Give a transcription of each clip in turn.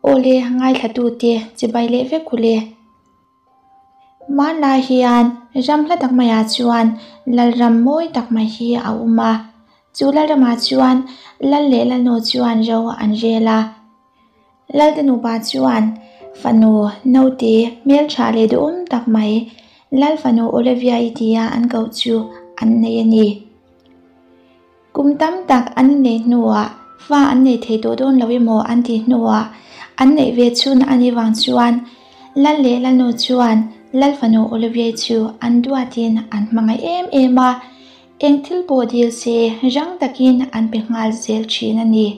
Awle, ngaithlatute chibai leh vek ule. Hmanlai hian ram hla tak maiah chuan Lalram mawi tak mai hi a awm a. Chu Lalramah chuan Lal leh Lalnu chuan ro an rel a. Lalte nupa chuan fanu naute hmeltha leh duhawm tak mai Lal fanu Olivia-i tia an koh chu an nei a ni. Kum tam tak an inneih hnuah fa an nei thei tawh dawn lo emaw an tih hnuah an neih ve chhun a nih vang chuan Lal leh Lalnu chuan Lal fanu Olivia-i chu an duatin an hmangaih em em a, eng thil pawh dil se rang takin an pe nghal zel thin a ni.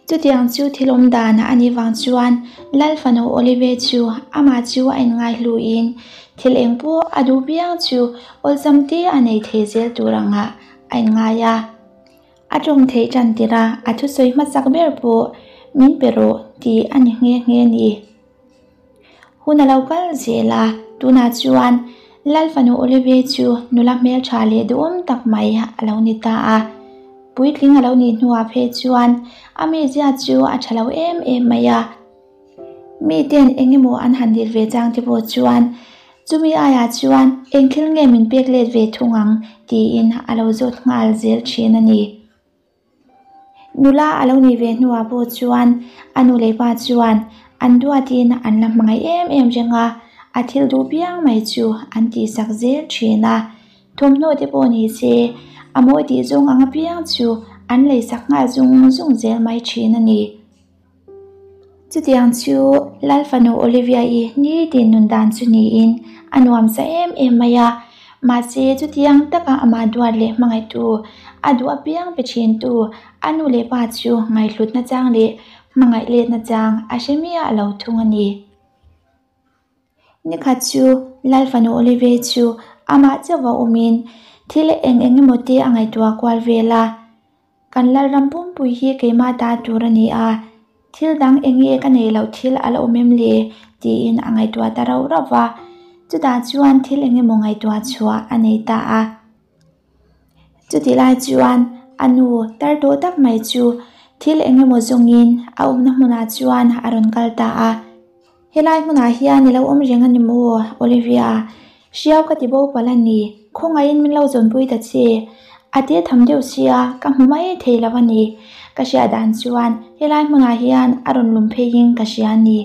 Chutiang chu thil awm dan a nih vang chuan Lal fanu Olive chu amah chu a inngaihluin thil eng pawh a duh piang chu awlsam te a nei thei zel tur angah a inngai a. A tawng theih tan tirh a, a thusawi hmasak ber pawh min pe rawh tih a ni nghe nghe a ni. Hun a lo kal zel a, tunah chuan Lal fanu Olive chu nula hmeltha leh duhawm tak mai a lo ni ta a. Puitling a lo nih hnuah phei chuan a mizia chu a tha lo em em mai a. Miten eng emaw an han dil ve chang te pawh chuan chumi aiah chuan eng thil nge min pek let ve thung ang tiin a lo zawt nghal zel thin a ni. Nula a lo nih ve hnuah pawh chuan a nu leh pa chuan an duatin an la hmangaih em em reng a, a thil duh piang mai chu an tihsak zel thin a. Thawmhnaw te pawh ni se a mawi tih zawng ang apiang chu an leisak nghal zung zung zel mai thin a ni. Chutiang chu Lal fanu Olivia-i nitin nun dan chu niin a nuam sa em em mai a, mahse chutiang taka amah duat leh hmangaihtu, a duh apiang pe thintu a nu leh pa chu ngaihhlutna chang leh hmangaih letna chang a hre miah lo thung a ni. Nikhat chu Lal fanu Olivia chu amah chauh a awmin thil eng eng emaw te a ngaihtuah kual vel a. Kan Lalram pumpui hi keimah ta tur a ni a, thil dang eng nge ka neih loh thil a la awm em le? tiin a ngaihtuah ta rauh rauh va, chutah chuan thil eng emaw ngaihtuah chhuah a nei ta a. Chutih lai chuan a nu tar tawh tak mai chu thil eng emaw zawngin a awmna hmunah chuan a rawn kal ta a. Helai hmunah hian i lo awm reng a ni maw, Olivia? Hriau ka ti bo palh a ni. Khawngaihin min lo zawnpui ta che. A te tham deuh sia, ka hmu mai thei lo a ni. Ka hriat dan chuan helai hmunah hian a rawn lum pheiin ka hria a ni,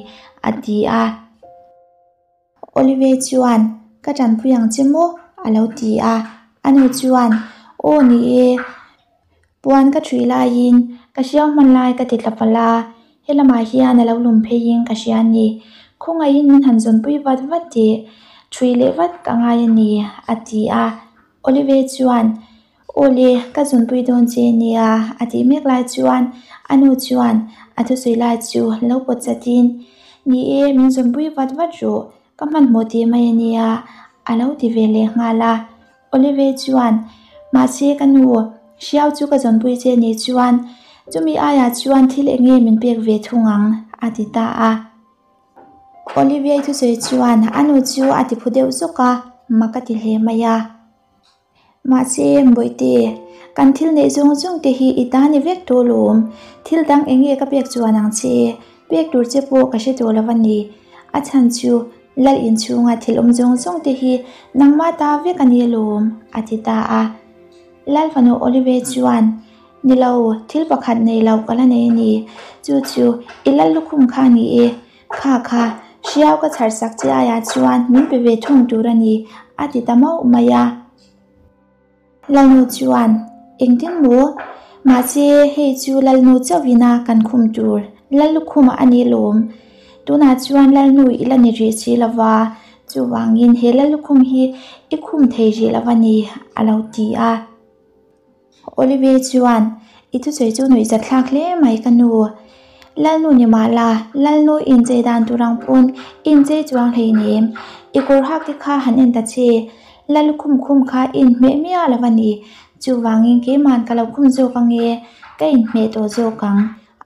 a ti a. Olivia chuan, Ka tanpui ang che maw? a lo ti a. A nu chuan, Aw ni e. Puan ka ṭhui laiin ka hriau hman lai ka ti tla palh a, he lamah hian a lo lum pheiin ka hria a ni. Khawngaihin min han zawnpui vat vat teh, ṭhui leh vat ka ngai a ni, a ti a. Olive chuan, Aw le, ka zawnpui dawn che nia, a tih mek lai chuan a nu chuan a thusawi lai chu lo pawt chatin, Ni e, min zawnpui vat vat rawh, ka hmanhmawh tih mai a nia, a lo ti ve leh nghal a. Olive chuan, Mahse ka nu, hriau chu ka zawnpui che nih chuan chumi aiah chuan thil eng nge min pek ve thung ang? a ti ta a. Olivia-i thusawi chuan a nu chu a ti phu deuh zawk a, mak a ti hle mai a. Mahse, Bawihte, kan thil neih zawng zawng te hi i ta ni vek tawh lawm. Thil dang eng nge ka pek chuan ang che? Pek tur che pawh ka hre tawh lo a ni. A chhan chu Lal inchhunga thil awm zawng zawng te hi nangmah ta vek a ni alawm, a ti ta a. Lal fanu Olive chuan, Ni lo, thil pakhat nei lo ka la nei a ni. Chu chu i lal lukhum kha a ni e. Kha kha, hriau ka chhar sak che aiah chuan min pe ve thung tur a ni, a ti ta mauh mai a. Lalnu chuan, Engtin maw? Mahse, hei chu Lalnu chauhina kan khum tur Lallukhum a ni lawm. Tunah chuan Lalnu i la ni rih si lo va, chuvangin he Lallukhum hi i khum thei rih lo a ni, a lo ti a. Olive chuan, I thusawi chu nuihzat thlak hle mai ka nu. Lalnu ni mah la, Lalnu inchei dan tur ang pawn i inchei chuang hleinem. I kawr hak te kha han en ta che. Lallukhum khum kha i inhmeh miah lo a ni. Chuvangin keiman ka lo khum zawk ange, ka inhmeh tawh zawk ang,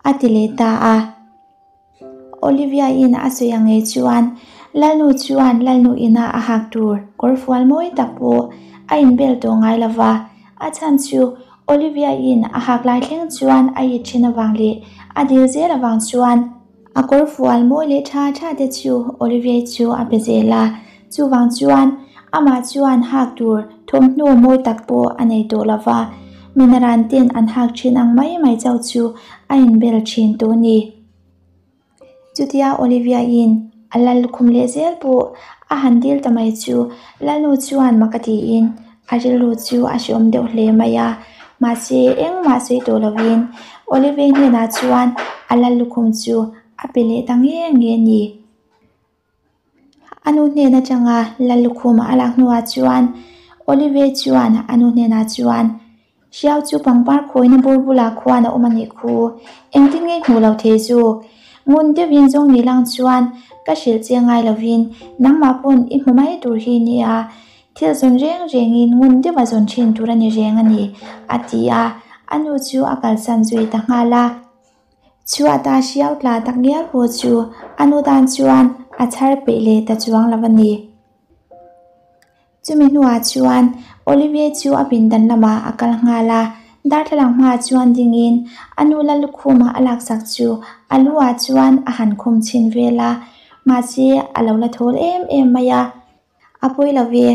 a ti leh ta a. Olivia-in a sawi ang ngei chuan Lalnu chuan Lalnu ina a hak tur kawr fual mawi tak pawh a inbel tawh ngai lo va, a chhan chu Olivia-in a hak lai thleng chuan a it thin avang leh a dil zel avang chuan. A kawr fual mawi leh tha tha te chu Olivier chu a pe zel a, chuvang chuan amah chuan hak tur thawmhnaw mawi tak pawh a nei tawh lo va, minaran ten an hak thin ang mai mai chauh chu a inbel thin tawh a ni. Chutia Olivia-in a lal lukhum leh zel pawh a han dil ta mai chu Lalnu chuan mak a tiin a rilru chu a hreawm deuh hle mai a. Mahse, engmah sawi tawh lovin Olivia hnenah chuan a lal lukhum chu a pe leh ta nge nge a ni. A nu hnen atanga lal lukhum a lak hnuah chuan Olivia chuan a nu hnenah chuan, Hriau chu pangpar khawina bur bulah khuan a awm a nih khu. Engtin nge hmuh lo thei zuk? Ngun deuhin zawng ni lang chuan ka hrilh che ngai lovin nangmah pawn i hmu mai tur hi nia. Thil zawn reng rengin ngun deuha zawn thin tur a ni reng a ni, a ti a, a nu chu a kalsan zui ta nghal a. Chhuata hriau tla tak ngial pawh chu a nu tan chuan a chhar peih leh ta chuang lo a ni. Chumi hnuah chuan Olivier chu a pindan lamah a kal nghal a, darthlalang hmaah chuan dingin a nu la lukhuma a laksak chu a lu ah chuan a han khum chhin vel a, mahse a lo la thawl em em mai a. A pawi lo ve,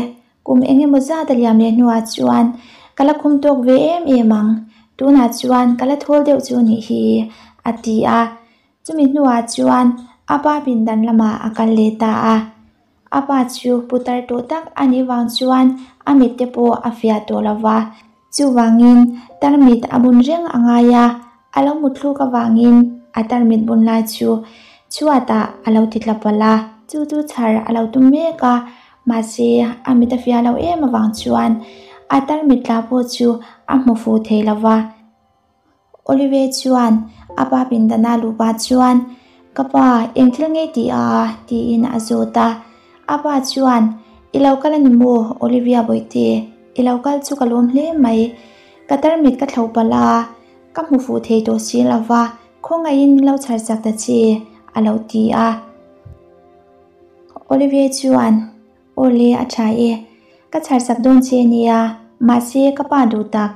kum eng emaw zat a liam leh hnuah chuan ka la khum tawk ve em em ang, tunah chuan ka la thawl deuh chu nih hi, a ti a. Chumi hnuah chuan a pa pindan lamah a kal leh ta a. A pa chu putar tawh tak a nih vang chuan a mit te pawh a fiah tawh lo va, chuvangin tarmit a bun reng a ngai a, a lo mutthluk avangin a tarmit bun lai chu chhuatah a lo ti tla palh a, chu chu chhar a lo tum mek a, mahse a mit a fiah lo em avang chuan a tarmit tla pawh chu a hmu fuh thei lo va. Olive chuan a pa pindana luh pah chuan, Ka pa, eng thil nge tih a? tiin a zawt a. A pa chuan, I lo kal a ni maw, Olivia bawihte? I lo kal chu ka lawm hle mai. Ka tarmit ka thlo palh a, ka hmu fuh thei tawh si lo va, khawngaihin min lo chhar chak ta che, a lo ti a. Olive chuan, Aw le, a tha e. Ka chhar sak dawn che nia, mahse ka pa duh tak.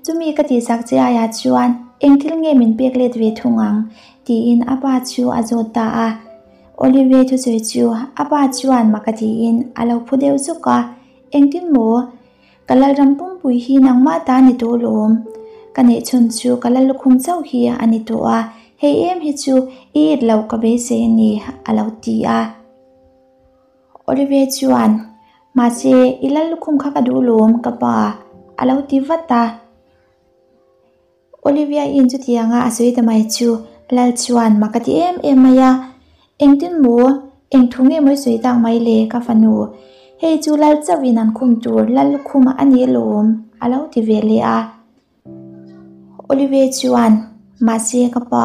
Chumi ka tihsak che aiah chuan eng thil nge min pek let ve thung ang? tiin a pa chu a zawt ta a. Olive thusawi chu a pa chuan mak a tiin a lo phu deuh zuk a, Engtin maw? Ka lalram pumpui hi nangmah ta ni tawh lawm. Ka neihchhun chu ka lal lukhum chauh hi a ni tawh a, hei em hi chu i it loh ka beisei a ni, a lo ti a. Olive chuan, Mahse, i lal lukhum kha ka duh lawm, ka pa, a lo ti vat a. Olivia-in chutianga a sawi ta mai chu Lal chuan mak a ti em em mai a, Engtin maw? Eng thu nge maw i sawi tak mai le, ka fanu? Hei chu Lal chauhin an khum tur lal lukhum a ni alawm, a lo ti ve leh a. Olive chuan, Mahse ka pa,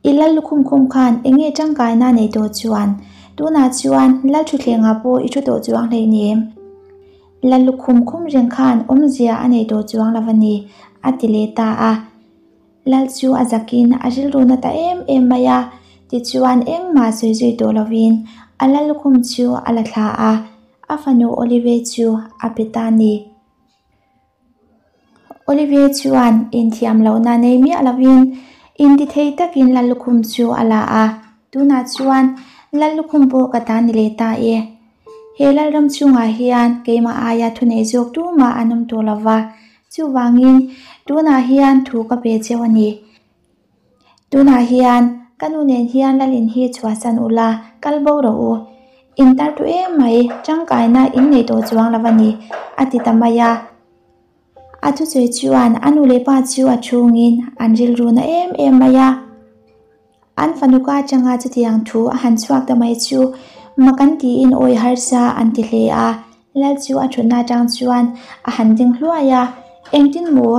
i lal lukhum khum khan eng nge tangkaina nei tawh chuan? Tunah chuan lal thutthlengah pawh i thu tawh chuang hleinem. Lal lukhum khum reng khan awmzia a nei tawh chuang lo a ni, a ti leh ta a. Lal chu a zakin a rilru na ta em em mai a, tichuan engmah sawi zui tawh lovin a lal lukhum chu a la thla a, a fanu Olive chu a pe ta a ni. Olivier chuan inthiam lohna nei miah lovin intithei takin Lallukhum chu a la a, Tunah chuan Lallukhum pawh ka ta ni leh ta e. He Lalram chungah hian keimah aia thunei zawk tumah an awm tawh lo va, chuvangin tunah hian thu ka pe cheu a ni. Tunah hian ka nu nen hian Lalin hi chhuahsan ula, kal bo rawh u. In tar tu em mai, tangkaina in nei tawh chuang lo a ni, a ti ta mai a. A thusawi chuan a nu leh pa chu a chhungin an rilru na em em mai a. An fanu ka atanga chutiang thu a han chhuak ta mai chu mak an tiin awi harsa an ti hle a. Lal chu a thutna atang chuan a han ding hluai a, Engtin maw?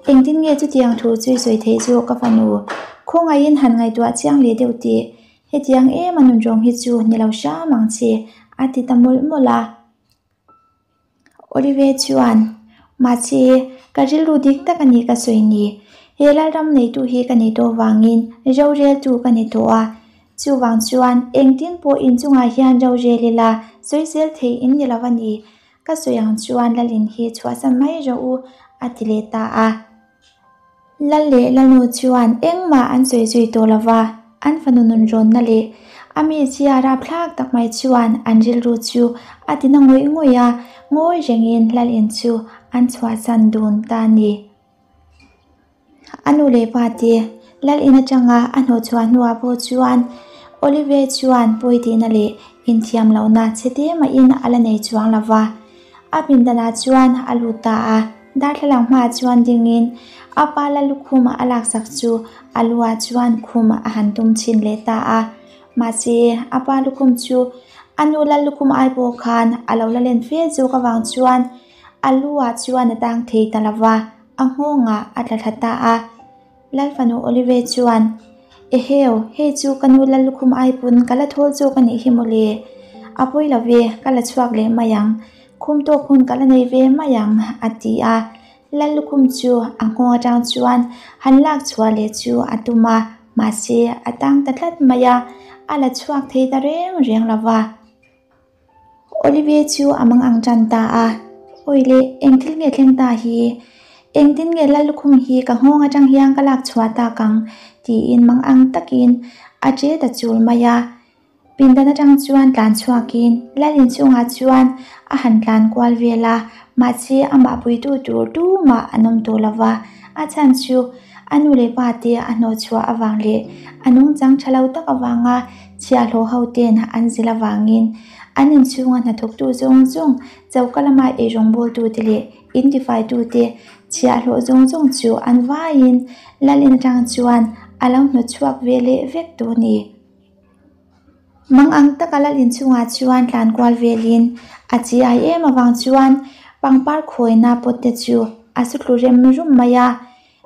Engtin nge chutiang thu chu i sawi theih zawk ka fanu? Khawngaihin han ngaihtuah chiang leh deuh teh. Hetiang em a nunrawng hi chu ni lo hram ang che, a ti ta mawlh mawlh a. Olive chuan, Mahse, ka rilru dik tak a ni ka sawi ni. He lalram neitu hi ka ni tawh vangin roreltu ka ni tawh a. Chuvang chuan engtin pawh inchungah hian rorel ila sawisel thei in ni lo a ni. Ka sawi ang chuan Lalin hi chhuahsan mai rawh u, a ti leh ta a. Lal leh Lalnu chuan engmah an sawi zui tawh lo va. An fanu nunrawnna leh a mizia rapthlak tak mai chuan an rilru chu a tina ngawih ngawih a, ngawi rengin Lalin chu an chhuahsan dun ta a ni. A nu leh pa te Lalin atanga a hnawhchhuah hnuah pawh chuan Olive chuan pawi tihna leh inthiam lohna chhe te mahin a la nei chuang lo va. A pindanah chuan a lut ta a, darthlalang hmaah chuan dingin a pa la lukhum a laksak chu a luah chuan khum a han tum chhin leh ta a. Mahse, a pa lukhum chu a nu la lukhum ai pawh khan a lo la len fe zawk avang chuan a luah chuan a tang thei ta lo va, a nghawngah a tla thla ta a. Lalfanu Olive chuan, Eheu, hei chu ka nu Lallukhum ai pawn ka la thawl zawk a nih hi mawle. A pawi lo ve, ka la chhuak leh mai ang. Khum tawk hun ka la nei ve mai ang, a ti a. Lallukhum chu a nghawng atang chuan han lak chhuah leh chu a tum a, mahse a tang ta tlat mai a, a la chhuak thei ta reng reng lo va. Olivia chu a mang ang tan ta a, Awi le, eng thil nge thleng ta hi? Engtin nge Lallukhum hi ka nghawng atang hian ka lak chhuah tak ang? tiin mang ang takin a che ta chul mai a. Pindan atang chuan tlan chhuakin Lal inchhungah chuan a han tlan kual vel a, mahse amah puitu tur tumah an awm tawh lo va, a chhan chu a nu leh pa te a hnawhchhuah avang leh a nungchang tha lo tak avanga Chhiahhlawh ho ten an zil avangin an inchhunga hnathawktu zawng zawng, choka lama eirawngbawltute leh intifaitute chhiahhlawh zawng zawng chu an vaiin Lalin atang chuan a lo hnawtchhuak ve leh vek tawh a ni. Mang ang taka Lal inchhungah chuan tlan kual velin a chi ai em avang chuan pangpar khawina pot te chu a su tlu rem rum mai a.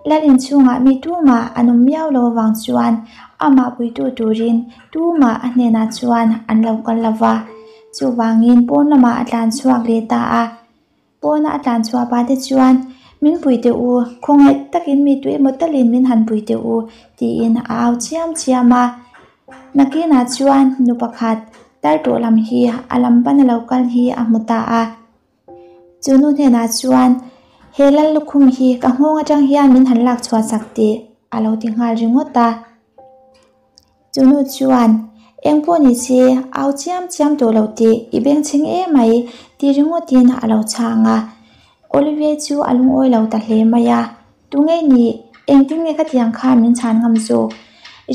Lal inchhungah mi tumah an awm miau lo avang chuan amah puitu turin tumah a hnenah chuan an lo kal lo va. Chuvangin pawn lamah a tlan chhuak leh ta a. Pawna a tlan chhuah pah te chuan, Min pui teh u, khawngaih takin mi tu emaw talin min han pui teh u, tiin a au chiam chiam a. Nakinah chuan nu pakhat tar tawh lam hi a lam pana lo kal hi a hmu ta a. Chu nu hnenah chuan, He lal lukhum hi ka nghawng atang hian min han lak chhuah sak tih a lo ti nghal ringawt a. Chu nu chuan, Eng pawh ni se, au chiam chiam tawh lo tih i bengchheng em mai ti ringawtin a lo chhang a. Olivier chu a lungawi lo ta hle mai a. Tunge ni, engtin nge khatiang khan min chhan ngam zawk?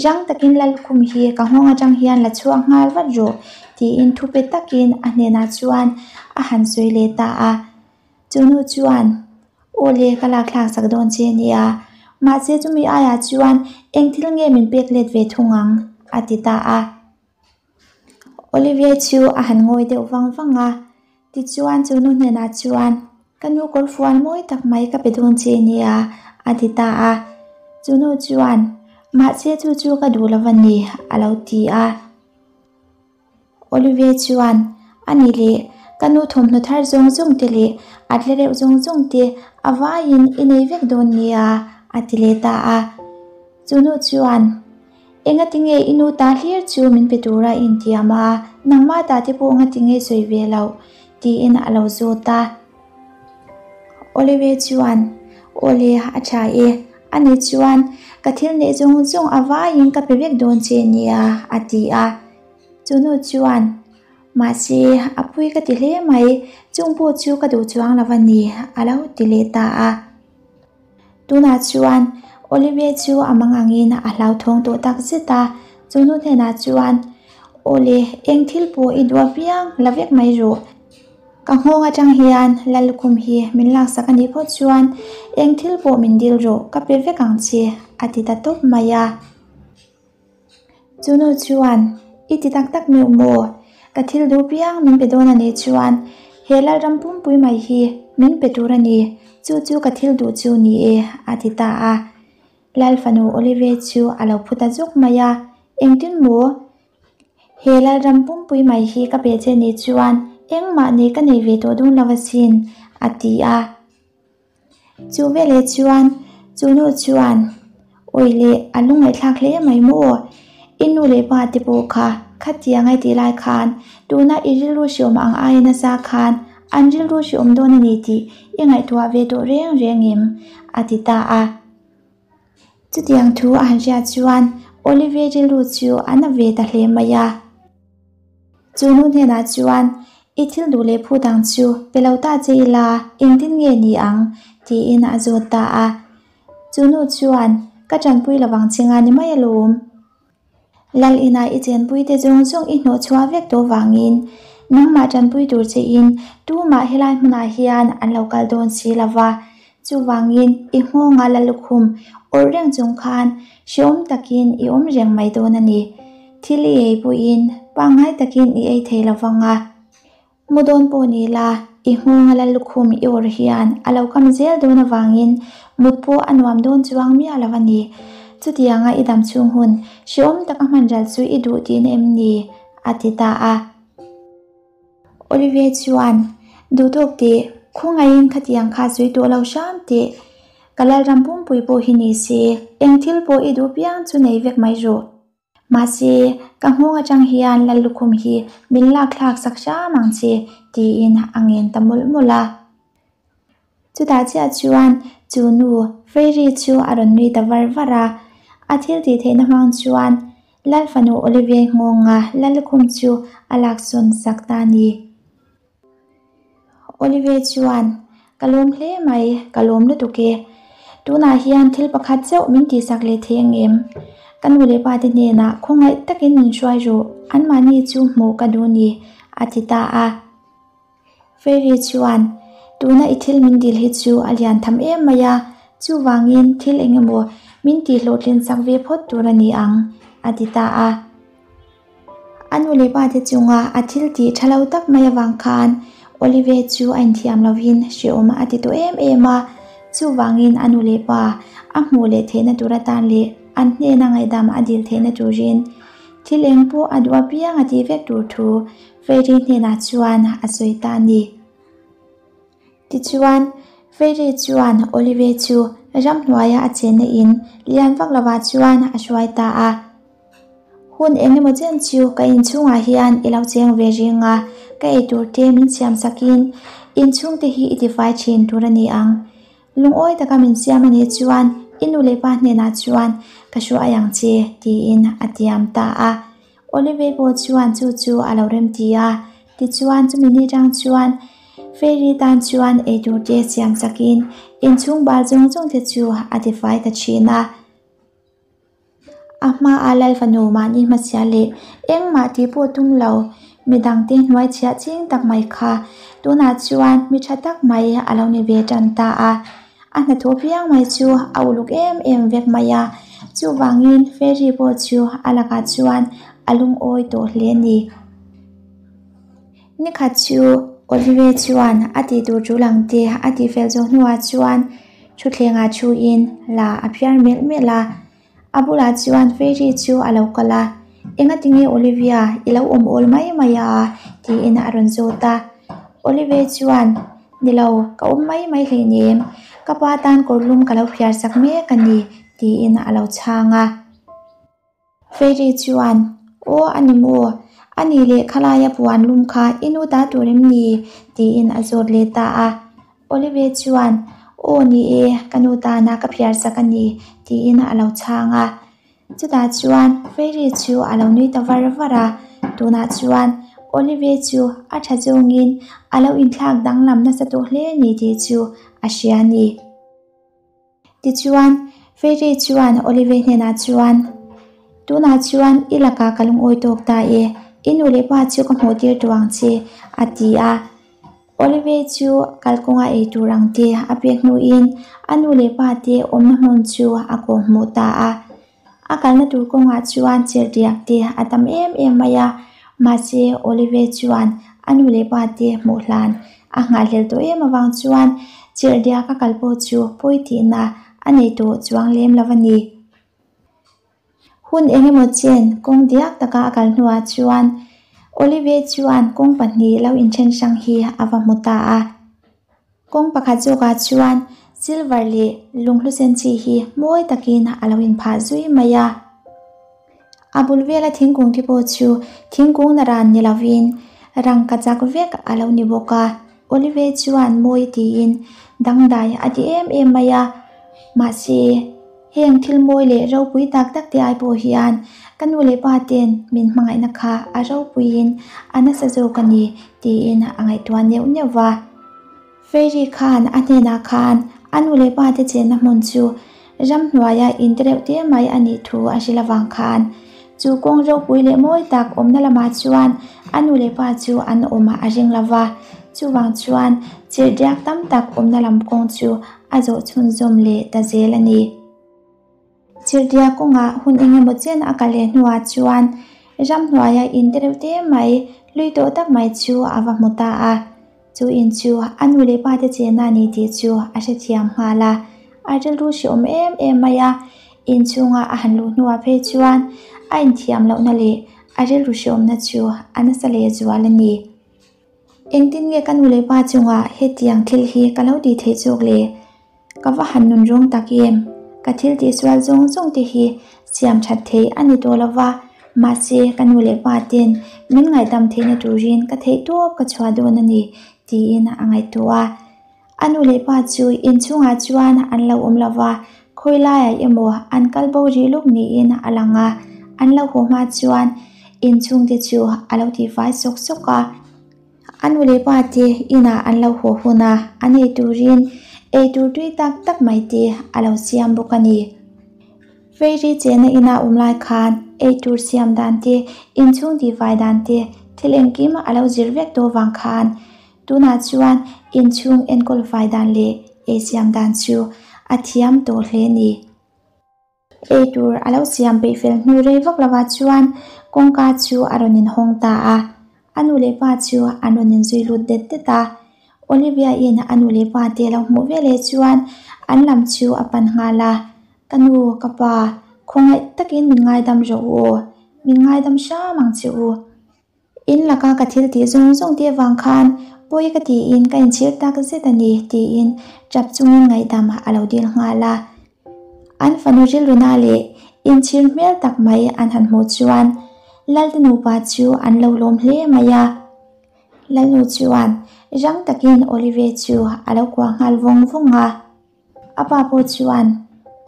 Rang takin Lalkhum hi ka nghawng atang hian la chhuak nghal vat rawh, tiin thupe takin a hnenah chuan a han sawi leh ta a. Chu nu chuan, Aw le, ka lak thlak sak dawn che nia, mahse chumi aiah chuan eng thil nge min pek let ve thung ang? a ti ta a. Olivia chu a han ngawi deuh vang vang a, tichuan chu nu hnenah chuan, Ka nu kawr fual mawi tak mai ka pe dawn che nia, a ti ta a. Chu nu chuan, Mahse chu chu ka duh lo a ni, a lo ti a. Olivia chuan, A ni le, ka nu thawmhnaw thar zawng zawng te leh a tlereuh zawng zawng te a vaiin i nei vek dawn nia, a ti leh ta a. Chu nu chuan, Engati nge i nu ta hlir chu min pe tura i intiam a, nangmah ta te pawh ngati nge sawi ve loh? tiin a lo zawt a. Olive chuan, Awle, a tha e. Ani chuan, Ka thil neih zawng zawng a vaiin ka pe vek dawn che nia, a ti a. Chu nu chuan, Mahse, a pui ka ti hle mai, chung pawh chu ka duh chuang lo a ni, a lo ti leh ta a. Tunah chuan Olivia chu a mang angin a hlauthawng tawh tak zet a, chu nu hnenah chuan, Awle, eng thil pawh i duh apiang la vek mai rawh. Ka nghawng atang hian Lallukhum hi min laksak a nih phawt chuan eng thil pawh min dil rawh, ka pe vek ang che, a ti ta tawp mai a. Chu nu chuan, I ti tak tak meuh maw? Ka thil duh piang min pe dawn a nih chuan he Lalram pumpui mai hi min pe tur a ni, chu chu ka thil duh chu ni e, a ti ta a. Lal fanu Olive chu a lo phu ta zuk mai a, Engtin maw? He Lalram pumpui mai hi ka pe che nih chuan engmah nei ka nei ve tawh dawn lo asin, a ti a. Chu veleh chuan chu nu chuan Awi leh a lungngaihthlak hle mai maw? I nu leh pa te pawh kha khatiang ai tih lai khan tuna i rilru hriawm ang aia nasa khan an rilru hriawm dawn a ni tih i ngaihtuah ve tawh reng reng em? a ti ta a. Chutiang thu a han hriat chuan Olivia rilru chu a na ve ta hle mai a. Chu nu hnenah chuan, I thil duh leh phut ang chu pe lo ta che ila, engtin nge ni ang? tiin a zawt ta a. Chu nu chuan, Ka tanpui lo vang che nga ni mai alawm. Lal inah i chenpuite zawng zawng i hnawhchhuah vek tawh vangin nangmah tanpui tur chein tumah helai hmunah hian an lo kal dawn si lo va. Chuvangin i nghawngah la lukhum awrh reng chung khan hrehawm takin i awm reng mai dawn a ni. Thil i ei pawhin pangngai takin i ei thei lo vang a. Mu dawn pawh ni la, i nghawnga la lukhum i awrh hian a lo kam zel dawn avangin mut pawh a nuam dawn chuang miah lo a ni. Chutianga i dam chhung hun hrehawm taka hman ral chu i duh tihna em ni? a ti ta a. Olivia chuan, Duhtawk teh, khawngaihin khatiang kha sawi tawh lo hram teh. Ka lalram pumpui pawh hi ni se, eng thil pawh i duh piang chu nei vek mai rawh. Mahse, ka nghawng atang hian lal lukhum hi min lak thlak sak hram ang che, tiin a ngen ta mawlh mawlh a. Chutah chiah chuan chu nu Fairy chu a rawn nui ta var var a, a thil tih theihna hmang chuan Lal fanu Olivia nghawnga lal lukhum chu a laksawn sak ta a ni. Olivia chuan, Ka lawm hle mai, ka lawm lutuk e. Tunah hian thil pakhat chauh min tihsak leh thei ang em? Ka nu leh pa te hnenah khawngaih takin min hruai rawh, anmahni chu hmuh ka duh ni, a ti ta a. Fairy chuan, Tuna i thil min dil hi chu a lian tham em mai a, chuvangin thil eng emaw min tihhlawhtlin sak ve phawt tur a ni ang, a ti ta a. A nu leh pa te chunga a thil tih tha lo tak mai avang khan Olive chu a inthiam lovin hrehawm a ti tawh em em a, chuvangin a nu leh pa a hmuh leh theihna tur atan leh an hnena ngaihdam a dil theihna turin thil eng pawh a duh apiang a tih vek tur thu Fairy hnenah chuan a sawi ta a ni. Tichuan, Fairy chuan Olive chu ramhnuaia a chenna in lian vak lovah chuan a hruai ta a. Hun eng emaw chen chu ka inchhungah hian i lo cheng ve ring a, ka eitur te min siam sakin inchhung te hi i tifai thin tur a ni ang. Lungawi taka min siam a nih chuan i nu leh pa hnenah chuan ka hruai ang che, tiin a tiam ta a. Olive pawh chuan chu chu a lo remti a, tichuan chumi ni tang chuan Fairy tan chuan eitur te siam sakin inchhung bal zawng zawng te chu a tifai ta thin a. A hmaa Lal fanu mahni hmachhia leh engmah tih pawh tum lo, midangte hnuai chhiah ching tak mai kha tunah chuan mi tha tak mai a lo ni ve tan ta a. A hnathawh piang mai chu a uluk em em vek mai a, chuvangin Fairy pawh chu a lakah chuan a lungawi tawh hle a ni. Nikhat chu Olive chuan a tih tur tul ang te a tih fel zawh hnuah chuan thutthlengah thuin la a phiar melh melh a, a bulah chuan Fairy chu a lo kal a, Engatinge Olivia i lo awm awl mai mai a? tiin a rawn zawt a. Olive chuan, Nilo, ka awm mai mai hleinem, ka pa tan kawrlum ka lo phiar sak mek a ni, tiin a lo chhang a. Fairy chuan, Aw a ni maw? A nih leh khalaia puan lum kha i nu ta tur em ni? tiin a zawt leh ta a. Olive chuan, Aw ni e, ka nu tana ka phiar sak a ni, tiin a lo chhang a. Chutah chuan Fairy chu a lo nui ta var var a, tunah chuan Olive chu a tha zawngin a lo inthlak danglam nasa tawh hle ni tih chu a hria a ni. Tichuan, Fairy chuan Olive hnenah chuan, Tunah chuan i lakah ka lungawi tawk ta e, i nu leh pa chu ka hmuh tir tawh ang che, a ti a. Olive chu kalkawnga ei tur ang te a pek hnuin a nu leh pa te awmna hmun chu a kawhhmuh ta a. A kalna tur kawngah chuan chirhdiak te a tam em em mai a, mahse Olive chuan a nu leh pa te hmuh hlan a nghahhlelh tawh em avang chuan chirhdiak a kal pawh chu pawi tihna a nei tawh chuang lem lo a ni. Hun eng emaw chen kawng diak taka a kal hnuah chuan Olive chuan kawng pahnih lo inthen hrang hi a va hmu ta a. Kawng pakhat zawkah chuan silver leh lunghlu sen chi hi mawi takin a lo inphah zui mai a. A bul vela thingkung te pawh chu thingkung naran ni lovin rangkachak vek a lo ni bawk a. Olive chuan mawi tiin dangdai a ti em em mai a, mahse. Heng thil mawi leh ropui tak tak te ai pawh hian ka nu leh pa ten min hmangaihna kha a ropuiin a nasa zawk a ni tiin a ngaihtuah neuh neuh va. Fairy khan a hnenah khan a nu leh pa te chenna hmun chu ramhnuaia in te reuh te mai a nih thu a hrilh avang khan chu kawng ropui leh mawi tak awmna lamah chuan a nu leh pa chu an awm a ring lo va, chuvang chuan chirhdiak tam tak awmna lam kawng chu a zawh chhunzawm leh ta zel a ni. Chirhdiak kawngah hun eng emaw chen a kal leh hnuah chuan ramhnuaia in te reuh te mai hlui tawh tak mai chu a va hmu ta a. Chu in chu a nu leh pa te chenna a ni tih chu a hrethiam nghal a, a rilru hreawm em em mai a. Inchhunga a han luh hnuah phei chuan a inthiam lohna leh a rilru hreawmna chu a nasa leh zual a ni. Engtin nge ka nu leh pa chungah hetiang thil hi ka lo tih theih zawk le? Ka va han nun rawng tak em? Ka thil tihsual zawng zawng te hi siam that thei a ni tawh lo va, mahse ka nu leh pa ten min ngaihdam theihna turin ka theih tawp ka chhuah dawn a ni tiin a ngaihtuah a. A nu leh pa chu inchhungah chuan an lo awm lo va, khawi laiah emaw an kal bo rih luk niin a lang a, an lo haw hma chuan inchhungte chu a lo tihfai sawk sawk a. A nu leh pa te inah an lo haw hun a, an ei turin eitur tui tak tak mai te a lo siam bawk a ni. Fairy chena ina awm lai khan eitur siam dan te, inchhung tihfai dan te, thil engkim a lo zir vek tawh vang khan Tunah chuan inchhung enkawl fai dan leh ei siam dan chu a thiam tawh hle ni. Ei tur a lo siam peih fel hnu rei vak lovah chuan kawngka chu a rawn inhawng ta a, a nu leh pa chu an rawn inzui lut det det a. Olivia-in a nu leh pa te lo hmuh veleh chuan an lam chu a pan nghal a, Ka nu, ka pa, khawngaih takin min ngaidam rawh u aw, min ngaidam hram ang che u. In laka ka thil tih zawng zawng te avang khan pawi ka tiin ka inchhir tak zet a ni tiin tap chungin ngaihdam a lo dil nghal a. An fanu rilruna leh inchhir hmel tak mai an han hmuh chuan Lalte nupa chu an lo lawm hle mai a. Lalnu chuan rang takin Olive chu a lo kuah nghal vawng vawng a. A pa pawh chuan,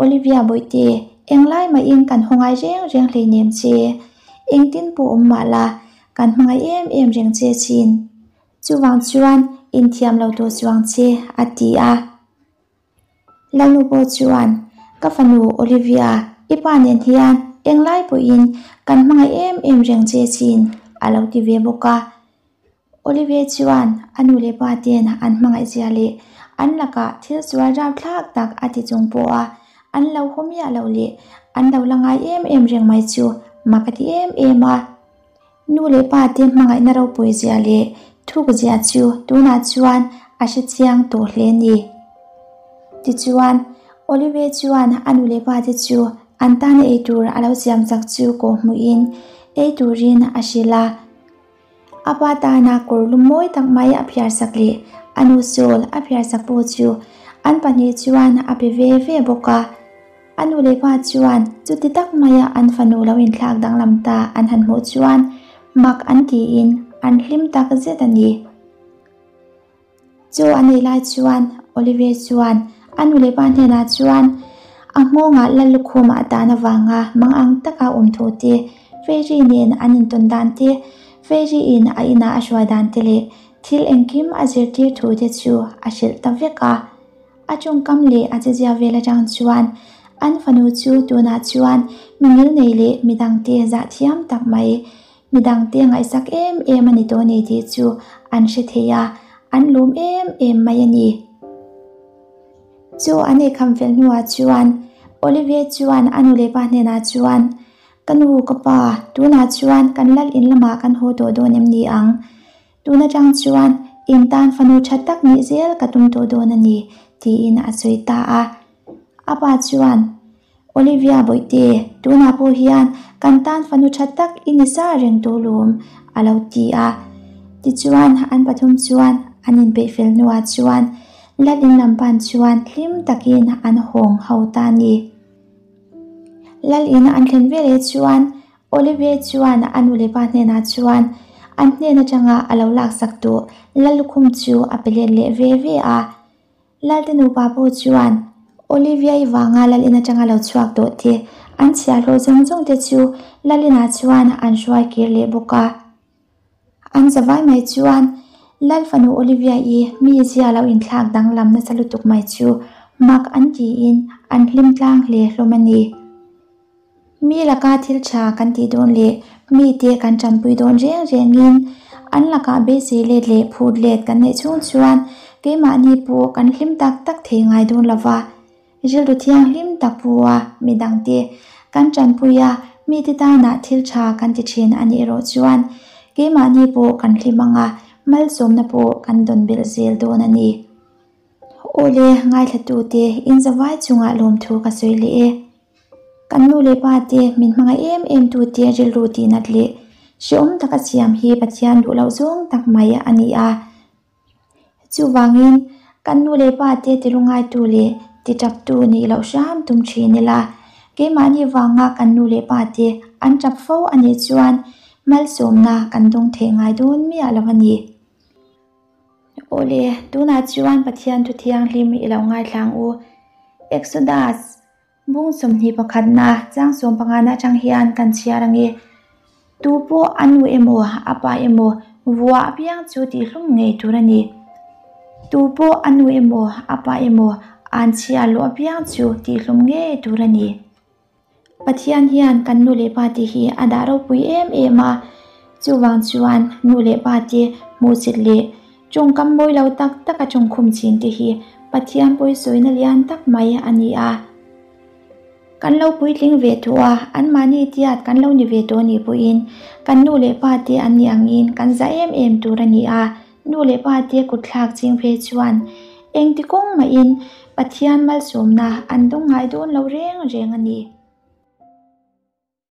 Olivia Bawihte, englai mahin kan haw ngai reng reng hleinem che. Engtin pawh awm mah la, kan hmangaih em em reng che chin. Chuvang chuan inthiam lo tawh chuang che, a ti a. Lalnu pawh chuan, Ka fanu Olivia, i pa nen hian englai pawhin kan hmangaih em em reng che chin, a lo ti ve bawk a. Olivia chuan a nu leh pa ten an hmangaih zia leh an lakah thil sual rapthlak tak a ti chung pawha an lo haw miah loh leh an lo la ngai em em reng mai chu mak a ti em em a. Nu leh pa te hmangaihna ropui zia leh thuk zia chu tunah chuan a hre chiang tawh hle a ni. Tichuan, Olivia chuan a nu leh pa te chu an tana ei tur a lo siam chak chu kawhhmuhin ei turin a hrilh a. A pa tana kawr lum mawi tak mai a phiar sak leh a nu sawl a phiar sak pawh chu an pahnih chuan a pe ve ve bawk a. A nu leh pa chuan chuti tak maia an fanu lo inthlak danglam ta an han hmuh chuan mak an tiin an hlim tak zet a ni. Chu a nei lai chuan Olive chuan a nu leh pa hnenah chuan a nghawngah lal lukhum a tan avanga mangang taka awm thu te, Fairy nen an intawn dan te, Fairy in a inah a hruai dan te leh thil engkim a zirtir thu te chu a hrilh ta vek a. A tawngkam leh a chezia vel atang chuan an fanu chu tunah chuan mi ngilnei leh midangte zah thiam tak mai Midangte ngaihsak em em a ni tawh ni tih chu an hre thei a, an lawm em em mai a ni. Chu an eikham fel hnuah chuan Olivia chuan a nu leh pa hnenah chuan, Ka nu, ka pa, tunah chuan kan lal in lamah kan haw tawh dawn em ni ang? Tun atang chuan in tan fanu tha tak nih zel ka tum tawh dawn a ni, tiin a sawi ta a. A pa chuan, Olivia Bawihte, tunah pawh hian kan tan fanu tha tak i ni sa reng tawh lawm, a lo ti a. Tichuan, an pathum chuan an inpeih fel hnuah chuan Lalin lam pan chuan hlim takin an hawng ho ta a ni. Lalin an thlen veleh chuan Olivia chuan a nu leh pa hnenah chuan an hnen atanga a lo laksak tawh Lallukhum chu a pe let leh ve ve a. Lalte nupa pawh chuan Olivia-i vanga Lalin atanga lo chhuak tawh te, an chhiahhlawh zawng zawng te chu Lalinah chuan an hruai kir leh bawk a. An zavai mai chuan Lal fanu Olivia-i mi zia lo inthlak danglam nasa lutuk mai chu mak an tiin an hlim tlang hle hlawm a ni. Mi laka thil tha kan tih dawn leh mite kan tanpui dawn reng rengin an lakah beisei let leh phut let kan neih chhung chuan keimahni pawh kan hlim tak tak thei ngai dawn lo va. Rilru thianghlim tak pu a midangte kan tanpui a, mite tanah thil tha kan ti thin a nih erawh chuan keimahni pawh kan hlim ang a, malsawmna pawh kan dawn belh zel dawn a ni. Awle, ngaithlatute inzavai chungah lawmthu ka sawi leh e. Kan nu leh pa te min hmangaih em em tu te rilru tihnat leh hrehawm taka siam hi Pathian duh loh zawng tak mai a ni a. Chuvangin kan nu leh pa te tilungaitu leh titaptu nih loh hram tum thin ila, keimahni vanga kan nu leh pa te an tap fo a nih chuan malsawmna kan dawng theih ngai dawn miah lo a ni. Awle, tunah chuan Pathian thu thianghlim i lo ngaithla ang u. Exodus, Bung 21na chang 15na atang hian kan chhiar ang e. Tu pawh a nu emaw a pa emaw vuah apiang chu tihhlum ngei tur a ni. Tu pawh a nu emaw a pa emaw an chhiar loh apiang chu tihhlum ngei tur a ni. Pathian hian kan nu leh pa te hi a dah ropui em em a, chuvang chuan nu leh pa te hmuhsit leh tawngkam mawi lo tak taka tawngkhum chin te hi Pathian pawisawina lian tak mai a ni a. Kan lo puitling ve tawh a, anmahni tiat kan lo ni ve tawh anih pawhin kan nu leh pa te an nih angin kan za em em tur a ni a, Nu leh pa te kutthlak ching phei chuan engti kawng mahin Pathian malsawmna an dawng ngai dawn lo reng reng a ni.